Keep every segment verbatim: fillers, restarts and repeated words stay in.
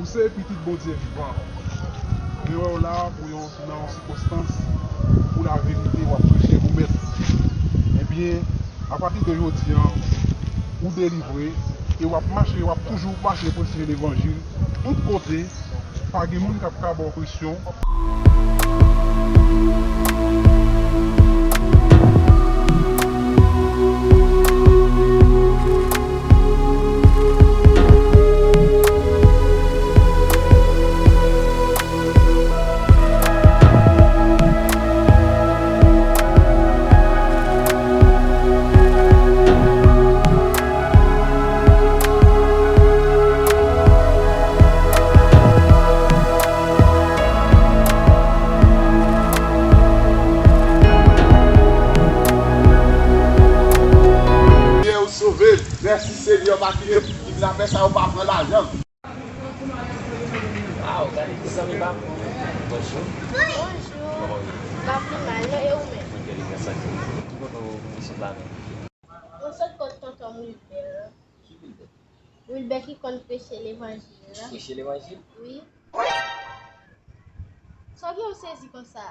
Ou se pitit Bondye vivan. Mwen wè w la pou yon, nan yon sikonstans pou laverite, w ap preche pou Mèt. Ebyen, apati de jodi a, ou delivre e w ap mache, w ap toujou mache preche levanjil tout kote. Pa gen moun k ap ka ba w presyon. Bondye, ou sove. Mèsi, Senyè, pa kite pou ki lapè sa yo pa pran lajan. Waw, gade ki zanmi pa m. Bonjou. Bonjou. Kòman w ye? M pa pi mal, non, e ou menm? Mwen byen, grasa Dye. Ki kote w sot la menm? Mwen sot kot tonton m Wilbè. Ki Wilbè? Wilbè ki konn preche levanjil la. Preche levanjil? Wi. Sa w gen w sezi konsa?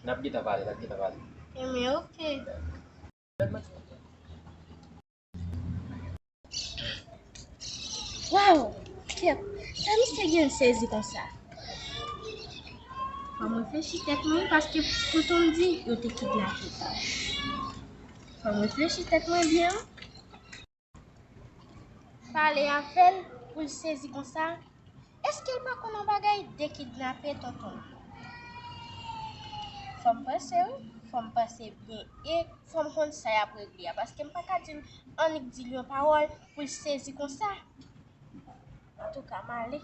N ap gentan pale, n ap gentan pale. Enben, oke. Waw! Kèt, sa misye gen sezi konsa? Fò m reflechi tèt mwen, paske pou tonton m di, yo te kidnape pa m. Fò m reflechi tèt mwen byen, wi. Pale avè l pou l sezi konsa. Èske l pa konn yon bagay de kidnape tonton l? Fò m panse wi, fò m panse byen e fò m konn sa y ap regle a, paske m pa ka di l annik di l yon pawòl pou l sezi konsa. Antouka, m ale.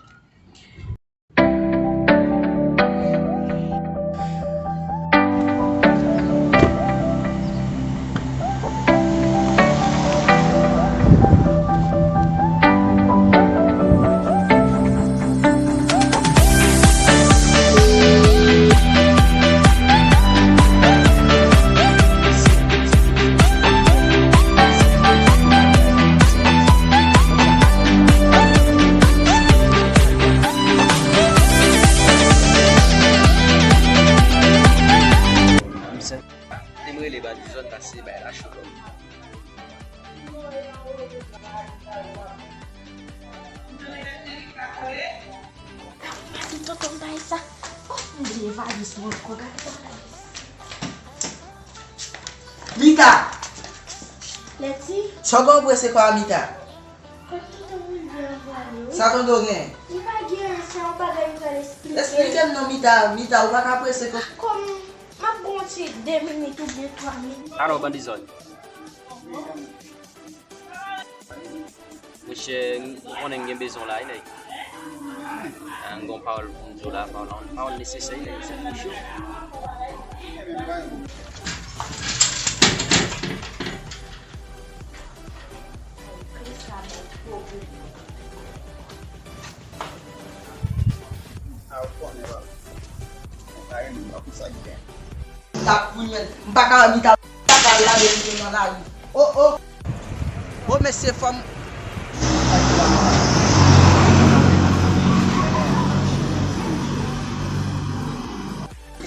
Te m rele Bandizòn pase bay la cho. Mwen di tonton m bay sa. Oh, m bliye valiz mwen ankò, gade sa valiz. Mita! Lèti? Sa w gen w prese kò a Mita? Kot tonton Wilbè anvoye w? Sa tonton gen? Li pa gen anyen, se yon bagay m pral esplike. Esplike m non, Mita, Mita, ou pa ka prese kò. Kòm m ap gen yon ti de minit oubyen twa minit. Alò, Bandizòn. Monchè, m konnen m gen bezwen w la, wi, nèg. Ah, m gen yon pawòl pou m di w la, pawòl la, yon pawòl nesesè, wi, nèg, se pou cho. Ah, ou konnen, baba. Mwen pa renmen, m pa konn sa ki gen. M t ap kounye, m pa ka wè Mita, m pa ka lage Mita nan lari. O, o. O, mesye, fò m.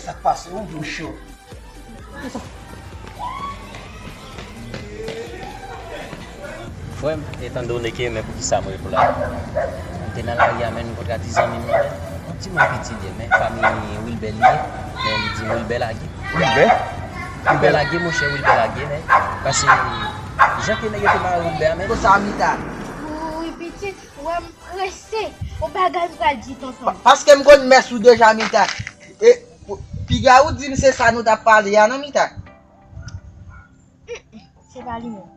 Sa k pase, ou di w cho. Frè m, etan done ke, men poukisa m rele w la? M te nan lari a, men m kontre a ti zanmi m nan, men yon timoun piti li ye, men fanmi Wilbè li ye, men li di Wilbè lage. Wilbè? Wilbè lage, monchè, Wilbè lage, men. Paske, jan ke nèg yo te mare Wilbè a, men. Konsa, Mita. Wi, pitit, ou wè m prese. Yon bagay m pral di tonton. Pa-, paske m konn mès ou deja, Mita. E, pou, piga ou di m se sa nou t ap pale a, non, Mita? Mm, mm, se pa li menm.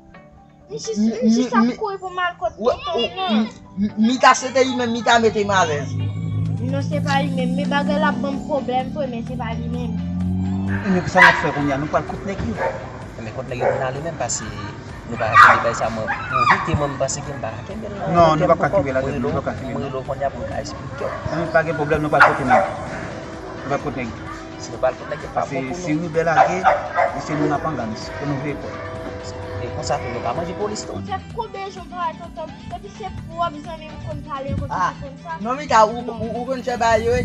M jis, m jis ap kouri pou m al kot tonton m nan. M-, m-, Mita, se te li menm, Mita mete m alèz. Non, se pa li menm. Men bagay la ap ban m pwoblèm vre, men se pa li menm. E men kisa n ap fè kounye a? Nou pral kot nèg yo. E men kot nèg yo vin ale menm, paske nou pa ka kenbe bagay sa, mwen, pou vite mwen, m panse ke m pa ka kenbe l nan. Non, nou p ap ka kenbe l la, nou p ap ka kenbe l. Mwen rele w kounye a pou m ka esplike w. E men pa gen pwoblèm, nou pral kote nèg yo. Nou pral kot nèg yo. Si nou pa al kot nèg yo, pa bon pou nou. Paske si Wilbè lage, e se nou n ap angan, fò nou veye kò. E konsa tou nou ka manje polis tou. Chèf, konbyen jou m travay tonton m, epi se pwòp zanmi m konn pale, konn Ah, konn sa. Non, Mita, ou, Non. ou, ou konn fè bagay yo, wi.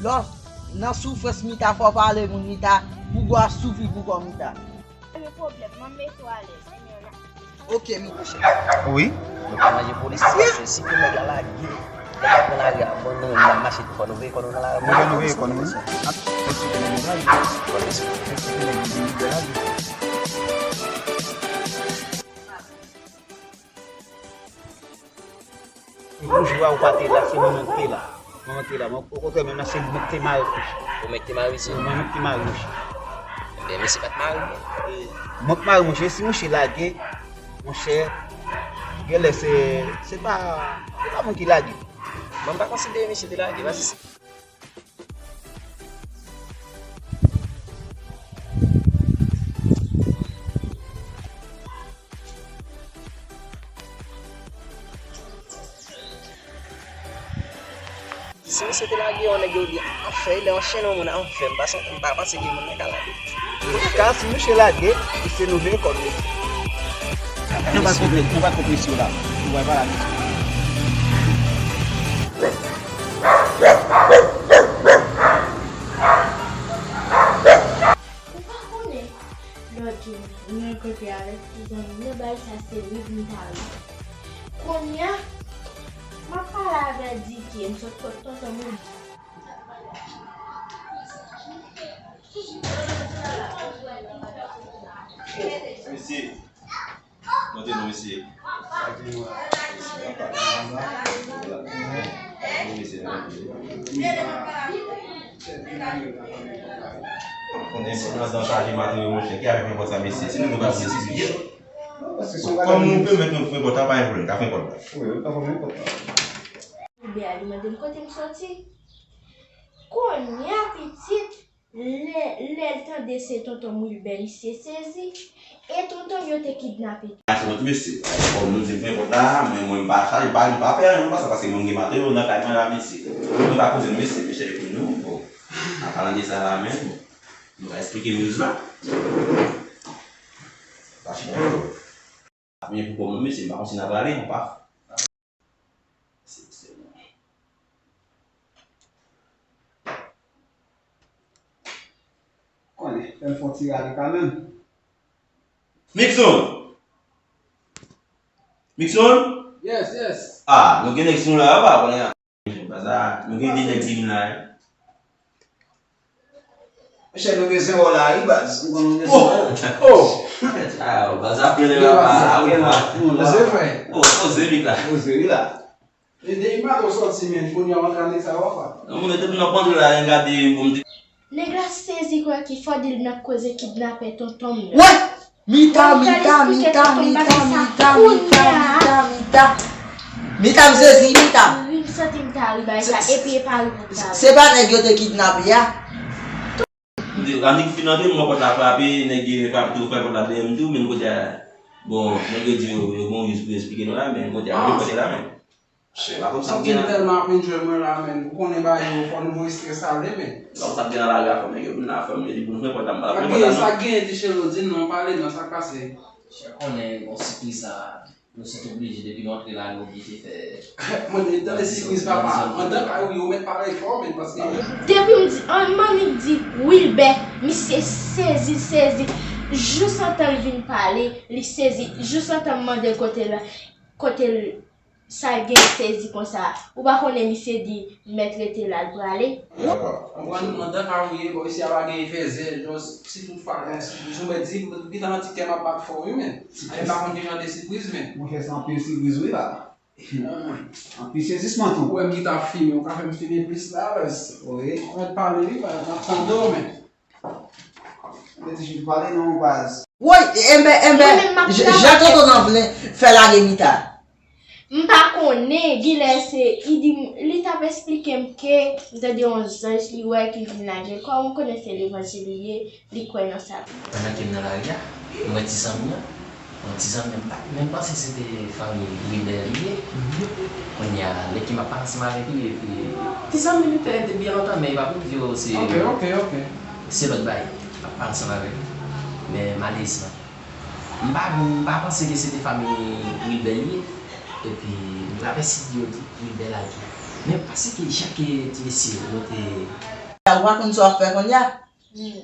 Lò, nan soufrans, Mita, fò pale moun, Mita, pou gwa soufri pou kò, Mita. Pa gen pwoblèm, m ap mete w alèz. Ok, Mita. Wi. Nou ka manje polis, paske si ke nèg la lage, nèg la pran lari a, bon, nou menm n ap mache tou, fò nou veye kò nou nan lari. Wi, nou veye kò nou, wi. Ap, eske nèg yo lage? Eske nèg yo lage? Yon jou a ou pa te la, se manman k te la. Manman k te la. Mwen, okontrè, menm nan se mwen k te mare misye. Ou menm k te mare misye? Mwen menm k te mare misye. Ebyen, misye pa t mare, non. E, mwen k mare misye, si misye lage, monchè, genlè se, se pa, se pa mwen ki lage. Mwen m pa konsidere misye te lage, paske Si misye te lage yon nèg yo di, anfen, lè yon chen yon moun, anfen, m pa santi, m pa panse gen moun nan ka lage. Ka si misye lage, misye nou veye kò l. Nou pa konprann, nou pa konprann misye la. Nou pa lage. Ou pa konnen, lòt jou, m rankontre avèk ti zanmi m nan, bagay sa se ri m ta ri. Kounye a, m ap pale avè Dike, m sot kot tonton Moudi. Mesye, Monte non, mesye. Konnen si nan dan chaje materyo, monchè, ki avèk nenpòt sa, mesye. Si nou gen bagay, mesye. Kòm nou pèmèt nou fè nenpòt la, pa gen pwoblèm, ka fè nenpòt la. Wi, wi, pa fè nenpòt la. Oubyen li mande m kote m soti. Kounye a, pitit, Lè, lè l tande se tonton Wilbè, misye sezi. E tonton m yo te kidnape tou. Mache nan tou mesye. Kòm nou di m fè vòt la, men mwen m pa chaje, m pa, m pa pè anyen, m pa sa, paske mwen m gen materyo nan kay mwen la, mesye. Nou pa koze, mesye, mesye, epi nou, bon. An palan de sa la menm, nou ka eksplike news la. Pa chita. Men pou kòm nou, mesye, m pa konn si n a prale, nou pa. Konnen, fè m fè yon ti rale kanmenm. Mixon! Mixon? Yes, yes. Ah, nou gen nèg sou la, pa konnen. Baz la, nou gen de nèg ki vin la, wi. Monchè, nou gen zewo la, wi, baz. Nou konnen nou gen zewo. Oh! Ah, baz ap rele la, pa, a wi, pa. Poze, frè. Oh, poze, wi, la. Poze, wi, la. E depi maten w sòti, men, kounye a w antre nan nèg sa yo, papa. Non, mwen, depi m ap antre la, n gade pou m te. Nèg la sezi kwè ki fò di l nan koze kidnapè tonton m yo. Wè! Mita, mita, mita, mita, mita, mita, mita. Mita, m sezi, mita. Wi, m santi m ta ri bay sa, epi e pa ri pou m ta ri. Se pa nèg yo te kidnape a? M di, annik fin antre, m wè pòt la frape, nèg yo frape tou, fè pòt la dèyè m tou, men kote a, bon, nèg yo di yo, yo gon riz pou yo eksplike nou la, men kote a, yo kote la, men. Shit, m santi m tèlman ap enjoy mwen la, men. Ou konnen bagay yo, fò nou voye strès ale, men. Lòm sa ap gen nan lari a, fò nèg yo vin la, fò m di pou nou fè pòt la, m pa la fè pòt la, non. Sa k genyen, ti chelo, di n non, pale non, sa k pase? Chè konnen, bon, sipriz sa, nou sot oblije, depi nou antre la, nou oblije fè. Mwen, depi tande sipriz, papa, anndan kay ou, yo mèt pale fò, men, paske. Depi m di, an, m annik di, Wilbè, misye sezi, sezi. Jis antan l vin pale, li sezi. Jis antan m mande l kote l, kote l Sa l gen sezi konsa? Ou pa konnen misye di mèt rete la, l prale? Konprann, anndan kay ou ye, bò, isi a pa gen fèzè, just, si tout fwa, eh, sipriz, ou mèt di, m gentan santi kè m ap bat fò, wi, men. M pa konn ki jan de sipriz, men. Monchè, se anpil sipriz, wi, la. Anpil sezisman tou. Ou wè m ki t ap fimen, ou ka fè m fimen plis la, baz. Wi. Ou mèt pale, wi, baz, m ap tande w, men. Mwen ti chou pale non, baz. Woy, enben, enben, jan tonton nan vle fè lage Mita. M pa konnen, genlè se, li di m, li t ap eksplike m ke m tande yon zanj li wè ki vin lage l. Kòman w konnen se levanjil li ye, li kwè nan sa? Pandan ke m nan lari a, m wè ti zanmi an. Bon, ti zanmi an, m pa t menm panse se te fanmi Wilbè li ye. Kounye a, lè ke m ap pale ansanm avèk li, epi ti zanmi m te, te byen lontan, men e pa pou m di w se, ok, ok, ok, se lòt bagay. M ap pale ansanm avèk li. Men malerezman, M pa, m pa panse ke se te fanmi Wilbè li ye. Epi, m travèse yo di Wilbè la tou. Men m panse ke jan ke ti mesye yo te Ou pa konn sa w ap fè kounye a?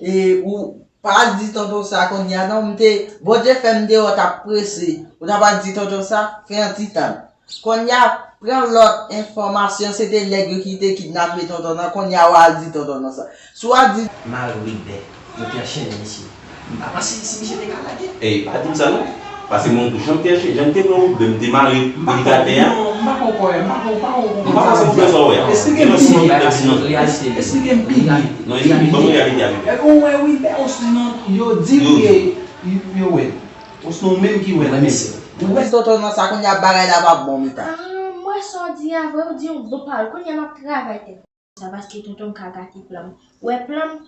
E ou pa al di tonton sa kounye a non, m te, Bondye fè m deyò t ap prese. Ou ta pral di tonton sa, fè yon ti tan. Kounye a, pran lòt enfòmasyon, se te nèg yo ki te kidnape tonton nan, kounye a w al di tonton nan sa. Si w al di. Mari Wilbè, yo te anchennen misye. M pa panse si misye te ka lage. Ey, pa di m sa non. Paske mwen tou, jan m te, jan m te pran Wilbè, m te mare predikatè a. Non, m pa konprann, m pa konprann, m pa konprann. M pa panse w pran sa wè. Esplike m byen. Esplike m byen. Non, esplike m, ban mwen realite a, Wilbè. Ou wè Wilbè, osinon yo di m ke yo wè l. Osinon ou menm ki wè l. Ou wè. Tonton nan sa kounye a bagay la p ap bon Mita. Ah, m wè sa w di a vre, ou di yon bon pawòl. Kounye a m ap travay tèt mwen sa paske tonton m ka gate plan m. Ou wè plan m,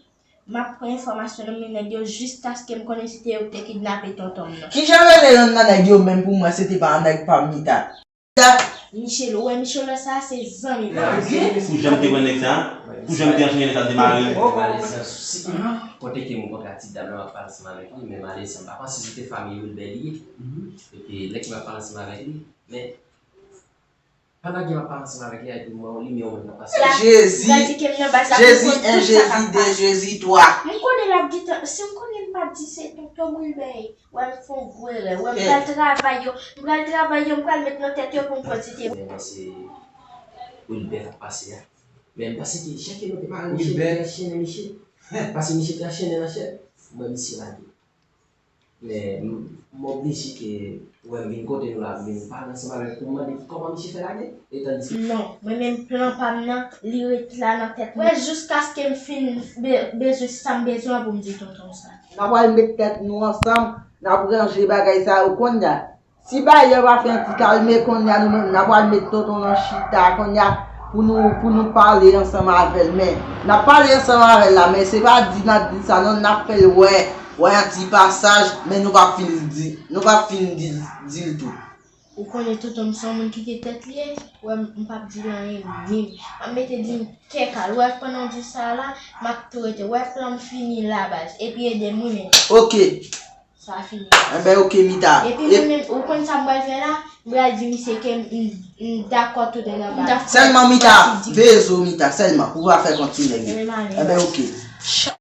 m ap pran enfòmasyon nan men nèg yo jiskaske m konnen si te yo ki te kidnape tonton m nan. Kijan rele yonn nan nèg yo menm pou m wè si te pa yon nèg pa m Mita? Michel, ou wè Michel sa se zanmi m. Pou jan m te wè nèg sa, pou jan m te anchennen nèg sa, m te mare l. Malerezman, sou sit kote ke m kontre ak ti dam nan, m ap pale ansanm avèk li, men malerezman, m pa panse se te fanmi Wilbè li ye. Epi, lè ke m ap pale ansanm avèk li, men pandan ke m ap pale ansanm avèk li, epi m wè yon limyè ou menm k ap pase. Jezi, Jezi en, Jezi de, Jezi twa. M konnen l ap gentan, si m konnen m pa t di se tonton Wilbè. Wè m fè yon gwo erè. Wè m pral travay yo. M pral travay yo, m pral met nan tèt yo pou m konn si te. Mwen panse Wilbè k ap pase a. Men m panse ke jan ke nou te mare misye, nou te anchennen misye. Paske misye te anchennen nan chèn, mwen misye lage. Men m oblije ke wè m vin kote nou la, m vin pale ansanm avèk pou m mande ki kòman misye fè lage. Etandiske. Non, mwen menm plan pa m nan, li ret la nan tèt mwen. Wè jiskaske m fin bezwen sa m bezwen an pou m di tonton sa. N a pral met tèt nou ansanm, n ap ranje bagay sa yo kounye a. Si bagay yo pa fè yon ti kalme kounye a, nou menm n a pral met tonton nan chita kounye a pou nou pou nou pale ansanm avè l. Men n ap pale ansanm avè l la, men se pa di n ap di sa non, n ap fè l wè wè yon ti pasaj, men nou p ap fin di nou p ap fin di di l tou. Ou konnen tonton m se yon moun ki gen tèt li ye, wè m m p ap di l anyen menm. M ap mete di m kè kal, wè pandan w di sa la, m ap tou rete, wè plan m fini la baz, epi ede m wi men. Ok. Sa fini. Enben ok Mita. Epi mwen menm, ou konn sa m pral fè la? M pral di misye ke m m dakò tout anba. Sèlman Mita, vezo Mita, sèlman, pou pa fè kont ti nèg yo. Enben ok.